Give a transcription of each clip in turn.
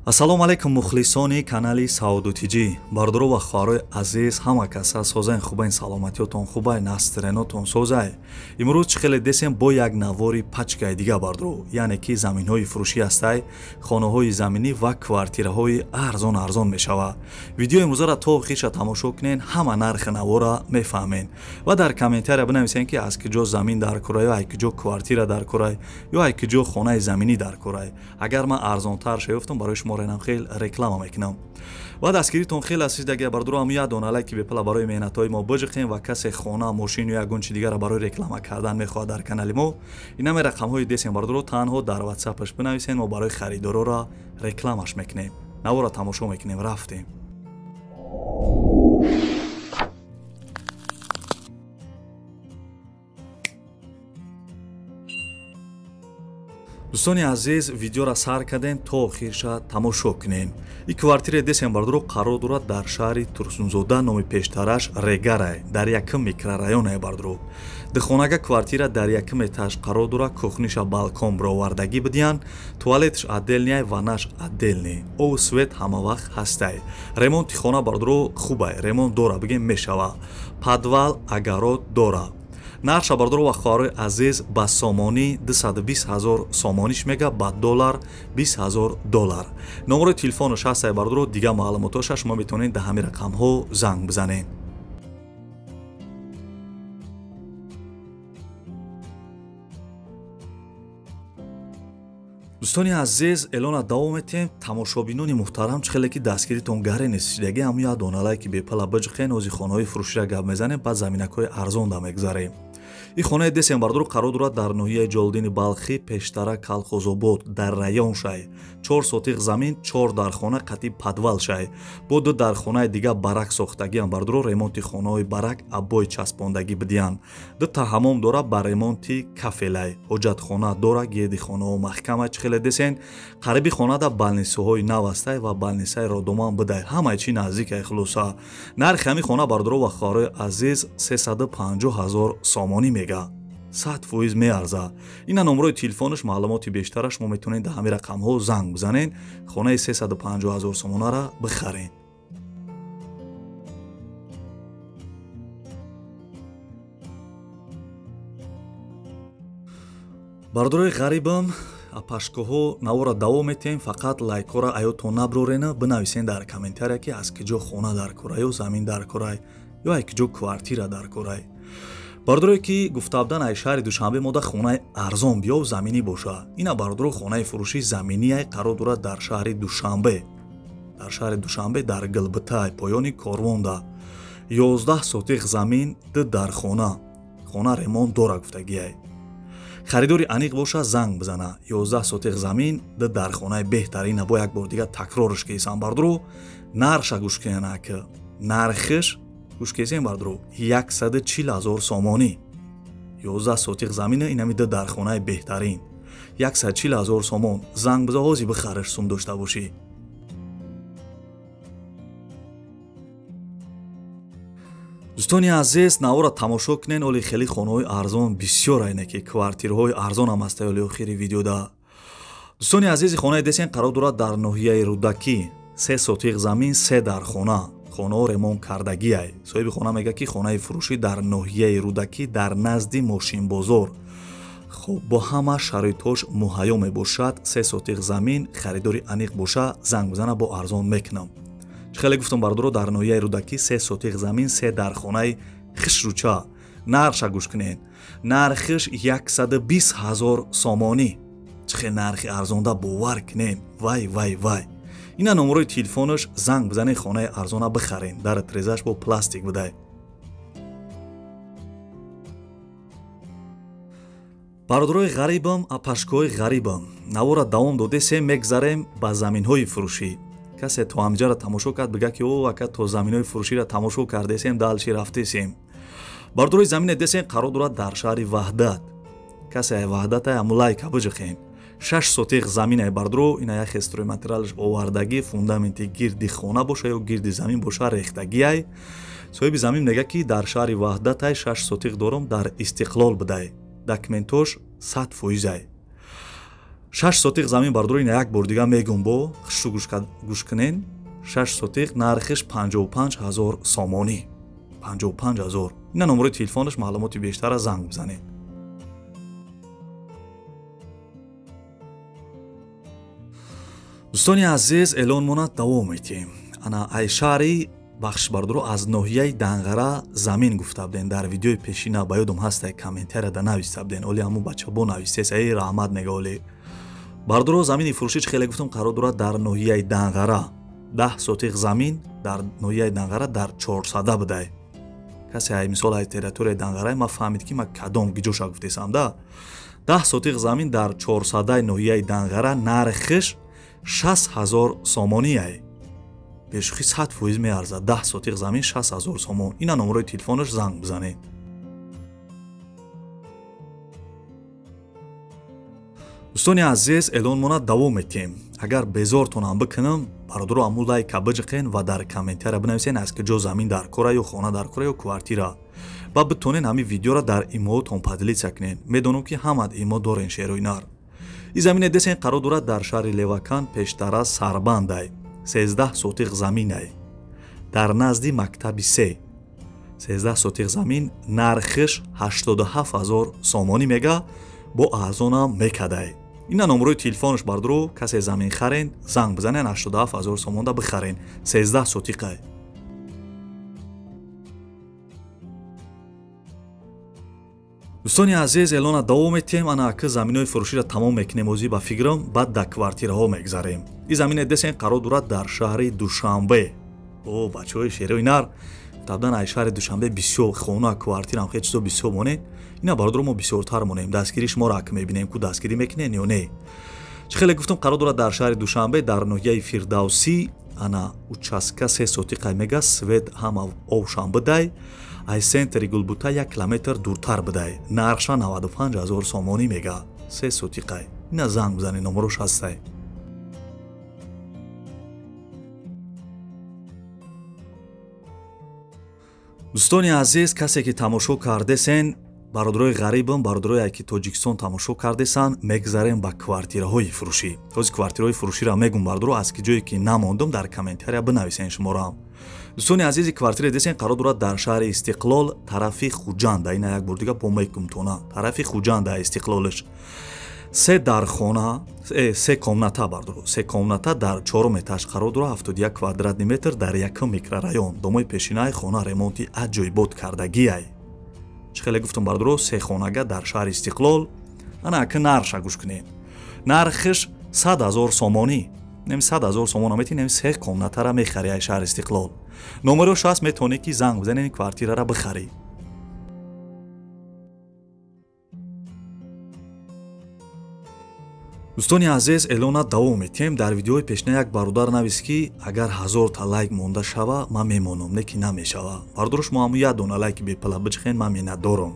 Ассалому алайкум мухлисони канали Сауду ТЖ. Бародаро ва хоҳарои азиз, ҳама каса созайн, хубайн, саломатиётон хубай, настренотон созай. Имрӯз чӣ хеле десем бо як навори пачкаи дига бардоро, яъне ки заминҳои фурӯшӣ ҳастай, хонаҳои заминӣ ва квартираҳои арзон арзон мешава. Видеои имрӯзаро то охирша тамошо кунен, ҳама нархи навора мефаҳмен ва дар комментария бинависен ки аз куҷо замин дар курай, ё аз куҷо квартира дар курай, ё аз куҷо хонаи заминӣ дар курай. Агар ман арзонтар шаёфтам, барои шумо ренам хел реклама мекунам. Ва дастгиритон хеле азиз дага бардоро, ҳам як дона лайк бепала барои меҳнатҳои мо биҷиқем ва касе хона, мошин ё ягон чи дигарро барои реклама кардан мехоҳад дар канали мо, инаме рақамҳои десем бардоро, танҳо дар ватсапаш бинависен, мо барои харидорора рекламаш мекунем. Навора тамошо мекунем, рафтем. Дӯстони азиз, видеоро сар кардем, то охирша тамошо кунем. Ин квартираи десем бардоро қарор дорад дар шаҳри Турсунзода, номи пештараш Регарай, дар якум микрорайонае бардоро. Духонага квартира дар якум этаж қарор дорад, кухниша балкон бировардагӣ бидиҳанд, туалетш отдельный, ваннаш отдельный, обу свет ҳама вақт ҳастай. Ремонти хона бардоро хубай, ремонт дора, бигем мешава. Подвал, огород дора. Нархша бардоро ва хоҳарои азиз ба сомонӣ 220 ҳазор сомониш мега, ба доллар 20 ҳазор доллар. Номерои телефонаш ҳастай бардоро, дига маълумотоша шумо метавонед дар ҳамин рақамҳо занг бизанед. Дӯстони азиз, эълона давом метиҳем. Тамошобинони муҳтарам, чӣ хеле ки дастгиритон гаре нест, ҳамун як дона лайки бепала биҷиқен, ози хонаҳои фурӯширо гап мезанем, баъд заминакҳои арзонда мегузарем. Ин хонаи десем бардоро қарор дорад дар ноҳияи Ҷолдини Балхӣ, пештара Калхозобод, дар район шай. 4 сотиқ замин, 4 дархона қатъи подвал шай. Бо 2 дархонаи дига барак сохтагиам бардоро, ремонти хонаҳои барак аббой часпондагӣ бидиҳанд. 2 та ҳамом дора ба ремонти кафелай. Ҳоҷатхона дора, гирди хонаҳо маҳкама, чӣ хеле десен. Қариби хонада балнисоҳои нав ҳастай ва балнисаи родоман бидай. Ҳамаи чӣ наздикай хулоса. Нархи ҳамин хона бардоро ва хоҳарои азиз 350 ҳазор сомонӣ мега. 100% меарза. Ина номерои телефонаш, маълумоти бештараш шумо метавонед дар ҳамин рақамҳо занг бизанед, хонаи 350 ҳазор сомонаро бихаред. Бардорои ғарибам, апашкоҳо навора давом метиҳем, фақат лайкҳоро аётон наброрена, бинависен дар комментария ки аз куҷо хона дар курай ё замин дар курай ё аз куҷо квартира дар курай. Бардорое ки гуфта будан ай шаҳри Душанбе мода хонаи арзон биёв заминӣ боша. Ина бардоро хонаи фурӯшӣ заминие қарор дорад дар шаҳри Душанбе. Дар шаҳри Душанбе дар Гилбитай, поёни Корвонда. 11 сотиқ замин, 2 дархона. Хона ремонт дора гуфтагиай. Харидори аниқ боша занг бизана. 11 сотиқ замин, 2 дархонаи беҳтарина, бо як бор дига такрорш кесам бардоро, нархша гӯш кунак. Нархш гӯш кесем бардоро 140 ҳазор сомонӣ. 11 сотиқ замина, инами 2 дархонаи беҳтарин. 140 ҳазор сомон. Занг биза, ҳозир бихариш сум дошта бошӣ. Дӯстони азиз, навора тамошо кунен, оли хеле хонаҳои арзон бисёр айне ки квартираҳои арзон ҳам ҳастай оли охири видеода. Дӯстони азизи, хонаи десен қарор дорад дар ноҳияи Рӯдакӣ, 3 сотиқ замин, 3 дархона. Хонаҳо ремонт кардагиай. Соҳиби хона мегӯяд ки хонаи фурӯшӣ дар ноҳияи Рӯдакӣ дар назди мошинбозор. Хуб, бо ҳама шароитҳош муҳайё мебошад. 3 сотиқ замин, харидори аниқ боша, занг бизана, бо арзон мекунам. Чӣ хеле гуфтам бардоро, дар ноҳияи Рӯдакӣ 3 сотиқ замин, 3 дархонаи хишрӯча. Нархша гӯш кунед. Нархиш 120 ҳазор сомонӣ. Чӣ хел нархи арзонда, бовар кунед. Вай, вай, вай. Ина номерои телефонаш, занг бизанед, хонаи арзона бихаред. Дар трезаш бо пластик бидай. Бародарои ғарибам, апашкоҳои ғарибам, навора давом додесем, мегзарем ба заминҳои фурӯшӣ. Касе то ҳамиҷаро тамошо кард, бига ки о, ака то заминҳои фурӯширо тамошо кардесем, далши рафтесем. Бародарои замине десем қарор дорад дар шаҳри Ваҳдат. Касе ай Ваҳдатай ҳамун лайка биҷиқем. 6 сотиқ заминай бардоро, ина як стройматериалш овардагӣ, фундаменти гирди хона боша ё гирди замин боша рехтагиай. Соҳиби замин мегӯяд ки дар шаҳри Ваҳдатай 6 сотиқ дорам, дар Истиқлол бидай. Документош 100%. 6 сотих замин бардоро ина як бор дига мегум бо хушу гӯш кунен. 6 сотих нархиш 55 ҳазор сомонӣ. 55 ҳазор. Ина номерои телефонаш, маълумоти бештара занг бизанед. Дӯстони азиз, эълонмона давом метиҳем. Ана ай шаҳри бахш бардоро аз ноҳияи Данғара замин гуфта будем дар видеои пешина, ба ёдум ҳаста комментария да нависта будем. Оли ҳамун бача бо навистес, эй раҳмат мега оли. Бардоро замини фурӯшӣ чӣ хеле гуфтам қарор дорад дар ноҳияи Данғара. 10 сотих замин дар ноҳияи Данғара дар 400 будай. Касе ай мисол ай территорияи Данғара ма фаҳмид ки ма кадом гиҷоша гуфтесам да. 10 сотих замин дар 400 ноҳияи Данғара нархиш 6 ҳазор сомонӣ ай. Бешухи 100% меарзад. 10 сотих замин 6 ҳазор сомон. Ина номерои телефонаш занг бизанед. Дӯстони азиз, эълонмона давом метиҳем. Агар безортонам бикунам, бародаро аму лайка биҷиқен ва дар комментария бинависен аз куҷо замин дар кора ё хона дар кора ё квартира. Ва битонен ҳамин видеоро дар имоотон поделиться кунен. Медонам ки ҳамад имо дорен шерои нар. Ин замине десен қарор дорад дар шаҳри Левакан, пештара Сарбандай. 13 сотих заминай. Дар назди мактаби 3. 13 сотих замин нархиш 87 ҳазор сомонӣ мега, бо арзонам мекадай. Ина номерои телефонаш бардоро, касе замин харен, занг бизанен 87 ҳазор сомонда бихарен. 13 сотиқай. Дӯстони азиз, эълона давом метиҳем. Ана ака заминои фурӯширо тамом мекунем озӣ ба фикрам, баъд дар квартираҳо мегзарем. Ин замине десен қарор дорад дар шаҳри Душанбе. О, бачаҳои шерои нар, табдан ай шаҳри Душанбе бисёр хона, квартираам хеле чизо бисёр монед. Ина бародаро мо бисёртар монем. Дастгирии шуморо ака мебинем, ку дастгирӣ мекунен ё не. Чӣ хеле гуфтам қарор дорад дар шаҳри Душанбе дар ноҳияи Фирдавсӣ. Ана участка 3 сотиқай мега, свет ҳама овшам бидай. Ай центри Гулбута 1 километр дуртар бидай. Нархша 95 ҳазор сомонӣ мега. 3 сотиқай. Ина занг бизанед, номерош ҳастай. Дӯстони азиз, касе ки тамошо кардесен, бародарои ғарибам, бародарое ки Тоҷикистон тамошо кардесан, мегзарем ба квартираҳои фурӯшӣ. Ҳозир квартираҳои фурӯширо мегум бародаро, аз ки ҷое ки намондум дар комментария бинависен шуморо. Дӯстони азизи, квартира десен қарор дорад дар шаҳри Истиқлол, тарафи Хуҷанда. Ина як бор дига бо мекумтона. Тарафи Хуҷанда Истиқлолш. 3 дархона, 3 комната бародаро. 3 комната дар 4 этаж қарор дорад, 71 квадратный метр дар якум микрорайон. Домои пешинаи хона ремонти аҷоибот кардагиай. Чӣ хеле гуфтам бародаро, 3 хонага дар шаҳри Истиқлол. Ана ака нархша гӯш кунед. Нархиш 100 ҳазор сомонӣ. Нем 100 ҳазор сомона мети, нем 3 комнатара мехари ай шаҳри Истиқлол. Номерош ҳаст, метавонӣ ки занг бизанед, квартирара бихарӣ. Дӯстони азиз, эълона давом метиҳем. Дар видеои пешина як бародар навист ки агар 1000 та лайк монда шава, ман мемонам, не ки намешава. Бародаро, шумо ҳамун як дона лайки бепала биҷиқен, ман миннатдорам.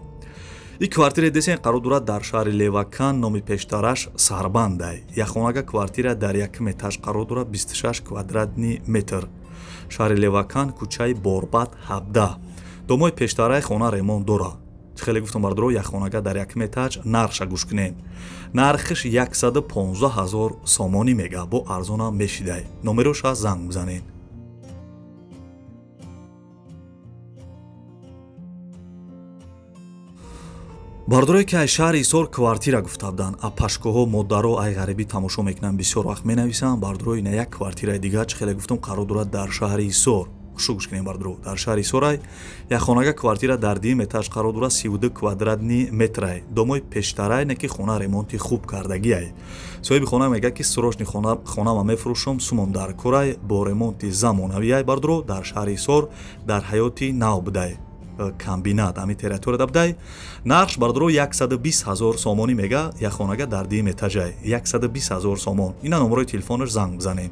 Ин квартираи десен қарор дорад дар шаҳри Левакан, номи пештараш Сарбандай. Якхонага квартира дар якум этаж қарор дорад, 26 квадратный метр. Шаҳри Левакан, кӯчаи Борбад 17. Домои пештараи хона ремонт дорад. Хеле гуфтам бародаро, якхонага дар якум этаж, нархша гӯш кунед. Нархиш 115 ҳазор сомонӣ мега, бо арзонам мешидай. Номероша занг бизанед. Бародарое ки ай шаҳри Ҳисор квартира гуфта буданд, апашкоҳо, модаро ай ғарибӣ тамошо мекунанд, бисёр вақт менависанд. Бародаро, ина як квартираи дигар чӣ хеле гуфтам қарор дорад дар шаҳри Ҳисор. Хушу гӯш кунем бародаро, дар шаҳри Ҳисорай якхонага квартира дар дуюм этаж қарор дорад, 32 квадратный метрай. Домои пештарай, не ки хона ремонти хуб кардагиай. Соҳиби хона мегӯяд ки срочный хонама мефурӯшам, сумом дар корай, бо ремонти замонавиай. Бародаро, дар шаҳри Ҳисор дар ҳаёти нав будай. Комбинат ҳамин территорияда будай. Нархш бародаро 120 ҳазор сомонӣ мега, якхонага дар дуюм этажай. 120 ҳазор сомон. Ина номерои телефонаш занг бизанед.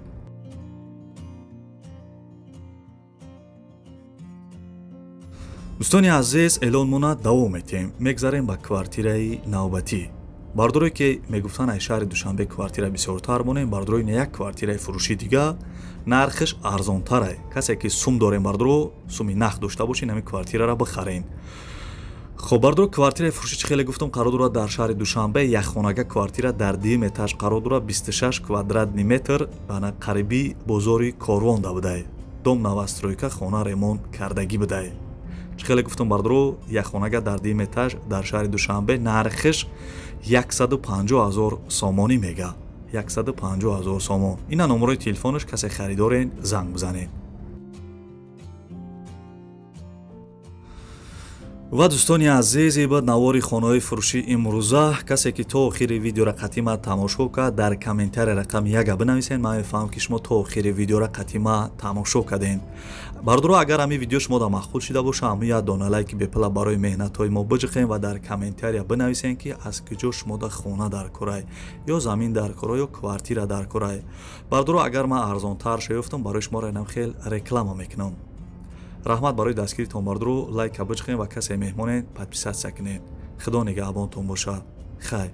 Дӯстони азиз, эълонмона давом метиҳем. Мегзарем ба квартираи навбатӣ. Бародарое ки мегуфтанд ай шаҳри Душанбе квартира бисёртар монем, бародаро ина як квартираи фурӯшӣ дига, нархиш арзонтарай. Касе ки сум дорем бародаро, суми нақд дошта бошед, ҳамин квартираро бихарен. Хоб, бардор, квартираи фурӯшӣ, чӣ хеле гуфтам, қарор дорад дар шаҳри Душанбе. Якхонага квартира дар дуюм этаж қарор дорад, 26 квадратный метр, ана қариби бозори Корвонда будай. Дом новостройка, хона ремонт кардагӣ будай. Чӣ хеле гуфтам, бардоро, якхонага дар дуюм этаж дар шаҳри Душанбе, нархиш 150 000 сомонӣ мега, 150 000 сомон. Ина номерои телефонаш, касе харидорен, занг бизанед. Ва дӯстони азиз, баъд навори хонаҳои фурӯшӣ имрӯза. Касе ки то охири видеора қатима тамошо кард, дар комментария рақами яга бинависед, ман мефаҳмам, ки шумо то охири видеора қатима тамошо кардем. Бардоро, агар ҳамин видео шумо да маъқул шида боша, ҳамин як дона лайки бепула барои меҳнатҳои мо биҷиқем ва дар комментария бинависем, ки аз куҷо шумо да хона дар корай, ё замин дар кора, ё квартира дар корай. Бардоро, агар ман арзонтар шаёфтам, барои шуморо инам хел реклама мекунам. Раҳмат барои дастгиритон, бардору, лайка биҷиқем ва касе меҳмонед, подписаться кунед. Худо нигаҳбонтон бошад. Хайр.